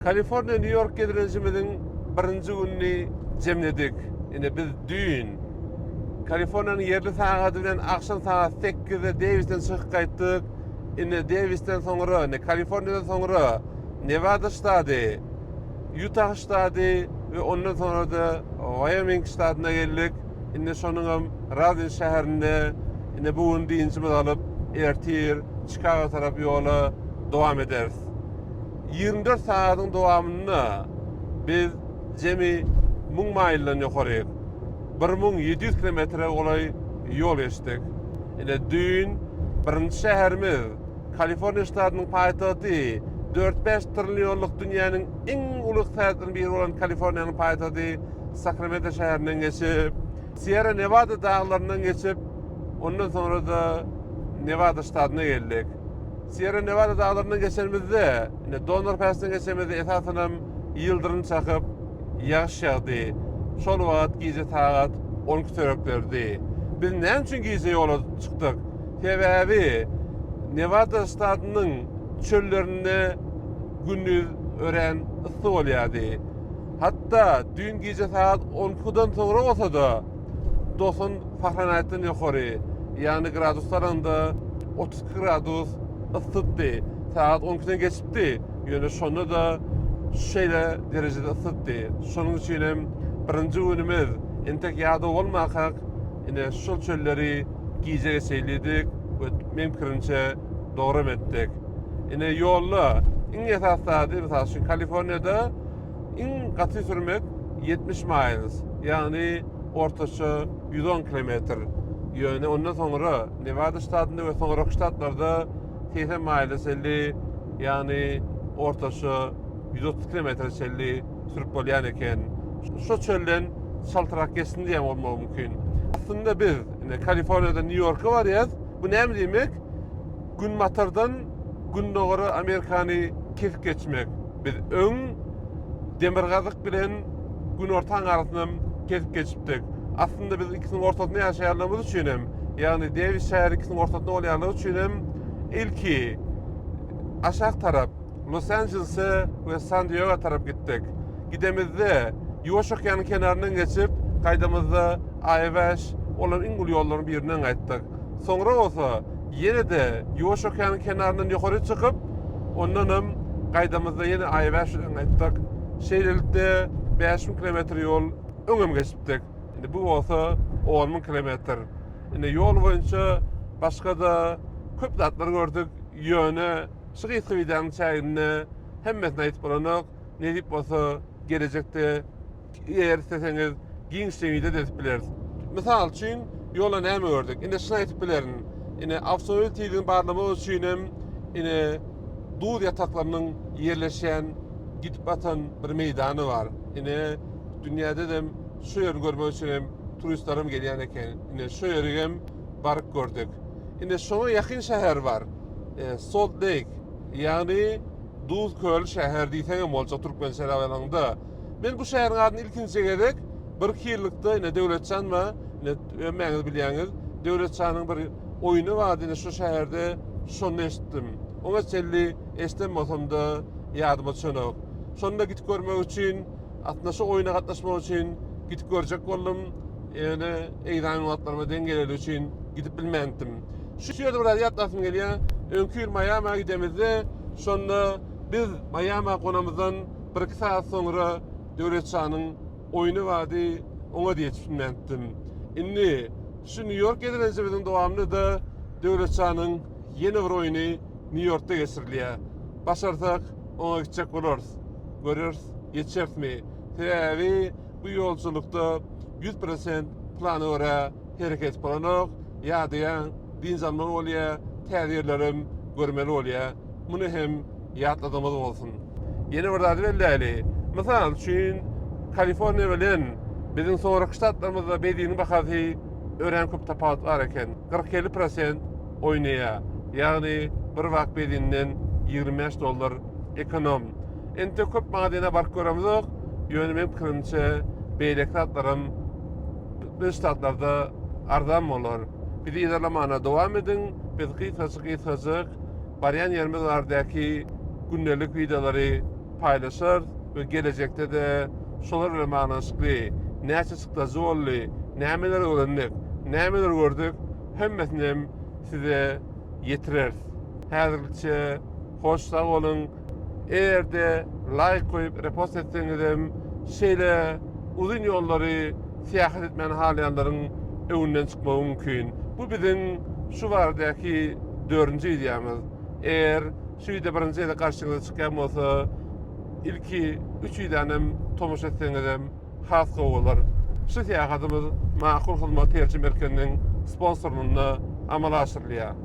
Kaliforniýa Nýu-Ýork gezelenjimiziň birinji gününi jemledik. Ine biz düýn Kaliforniýanyň ýerli sagady bilen agşam sagat 8-de Dewisden çykyp gaýtdyk. Ine Dewisden soňra, ine Kaliforniýadan soňra Newada ştady, Ýutah ştady we ondan soňra-da Waýoming ştadyna geldik. Indi şonuňam Radin şäherinde ine bu gün dynjymyzy alyp, ertir Çikago tarap ýola dowam ederis. 24 sagadyň dowamynda biz jemi 1000 maýldan ýokaryk, 1700 kilometre golaý ýol geçdik. Ine düýn birinji şäherimiz Kaliforniýa ştatynyň paýtagty, dört-bäş trillionlyk dünýäniň iň uly ykdysadyýetleriniň biri bolan Kaliforniýanyň paýtagty Sakramento şäherinden geçip, Sierra Newada daglaryndan geçip, ondan soňra-da Newada ştatyna geldik. Sierra Nevada daglaryndan geçenimizde, ine Donor Passdan geçenimizde esasanam ýyldyrym çakyp, ýagyş ýagdy. Şol wagt gije sagat 12 töwerekleridi. Biz näme üçin gije ýola çykdyk? Sebäbi Newada ştatynyň çöllerinde gündiz örän yssy bolýardy. Hatda düýn gije sagat 12-den soňra bolsa-da, 90 Fahrenheitden ýokary, ýagny gradus alanda 32 gradus yssytdy. Sagat 12-den geçipdi, ýöne şonda-da şeýle derejede yssytdy. Şonuň üçin hem birinji günümiz entek ýadaw bolmakak, ine şol çölleri gije geçeýlidik we meň pikirimçe dogram etdik. Ine ýolda iň esasy zady, mysal üçin Kaliforniýada iň gaty sürmek 70 miles, ýagny ortaça 110 kilometr. Ýöne ondan soňra Newada ştatynda we soňraky ştatlarda 80 maýla çenli, ýagny ortaça 130 kilometre çenli sürüp bolýan eken. Şo çölden çaltrak geçsin diýen bolmagy mümkin. Aslynda biz ine Kaliforniýadan Nýu-Ýorka barýas. Bu näme diýmek? Günbatardan Gündogara Amerikany kesip geçmek. Biz öň Demirgazyk bilen Günortaň arasynam kesip geçipdik. Aslynda biz ikisiniň ortasynda ýaşaýanlygymyz üçin hem, ýagny Dewis şäheri ikisiniň ortasynda bolýanlygy üçin hem ilki aşak tarap Los Anjelese we San Diego tarap gitdik. Gidemizde Ýuwaş okeanyň kenaryndan geçip, gaýdamyzda I-5 olan iň uly ýollaryň birinden gaýtdyk. Soňra bolsa ýene-de Ýuwaş okeanyň kenaryndan ýokary çykyp, ondanam gaýdamyzda ýene I-5 bilen gaýtdyk. Şeýlelikde 5000 kilometr ýol öňem geçipdik. Indi bu bolsa 10000 kilometr. Indi ýol boýunça başga-da köp zatlar gördük. Ýöne şu gysga wideonyň çäginde hemmesini aýdyp bolanok. Nesip bolsa gelejekde eger isleseňiz giňişleýin wideo edip bileris. Mysal üçin ýolda näme gördük? Ine şuny aýdyp bilerin. Ine awtomobil tizligini barlamak üçin hem ine duz ýataklarynyň ýerleşýän gidip atan bir meýdany bar. Ine dünýäde hem şu ýeri görmek üçin hem turistler hem gelýän eken. Ine şu ýeri hem baryp gördük. Ine şoňa ýakyn şäher bar. E, Salt Lake, ýagny Duz köli şäher diýseňem boljak türkmençe alanyňda. Men bu şäheriň adyny ilkinji gezek bir ýyllykda ine Döwletjan bar, ine hemmäňiz bilýäňiz. Döwletjanyň bir oýny bardy ine şu şäherde şonda eşitdim. Oňa çenli eşiden bolsam-da ýadyma düşenok. Şonda gidip görmek üçin, aslynda şu oýna gatnaşmak üçin gidip görjek boldum. Ýöne ekzamen wagtlaryma deň geleli üçin gidip bilmändim. Şu ýerde biraz ýatlasym gelýär. Öňki ýyl Maýama gidemizde, şonda biz Maýama gonamyzdan bir-iki sagat soňra Döwletşanyň oýny bardy, oňa-da ýetişip bilmändim. Indi şu Nýu-Ýork gezelenjimiziň dowamynda-da Döwletşanyň ýene bir oýny Nýu-Ýorkda geçirilýär. Başarsak, oňa gitjek bolarys. Göreris, ýetişerismi? Sebäbi bu ýolçulykda 100% plana görä hereket edip bolanok. Ýadaýaň, dynç almaly bolýar, täze ýerlerem görmeli bolýar. Muny hem ýatladygymyz bolsun. Ýene bir zady belläli. Mysal üçin, Kaliforniýa bilen biziň soňraky ştatlarymyzda benziniň bahasy örän köp tapawut bar eken. 40-50 prosent oýnaýar. Ýagny bir bak benzinden 25 dollar ekonom. Entek köp magazyna baryp göremizok, ýöne meň pikirimçe beýleki zatlaram biz ştatlarda arzan bolar. Bizi yzarlamana dowam ediň. Biz gysgajyk gysgajyk barýan ýerimiz baradaky gündelik wideolary. paýlaşarys we gelejekde-de şolar bilen baglanyşykly näçe çykdajy boldy, nämeler öwrendik, nämeler gördük, hemmesinem size ýetireris. Häzirlikçe hoş sag boluň. Eger-de laýk goýup repost etseňizem şeýle uzyn ýollary syýahat etmäni halaýanlaryň öňünden çykmagy mümkin. Bu biziň şu baradaky dördünji wideomyz. Eger şu wideo birinji gezek garşyňyza çykýan bolsa, ilki üç wideonem tomaşa etseňizem has gowy bolar. Şu syýahatymyz Makul Hyzmat terjime merkeziniň sponsorlygynda amala aşyrylýar.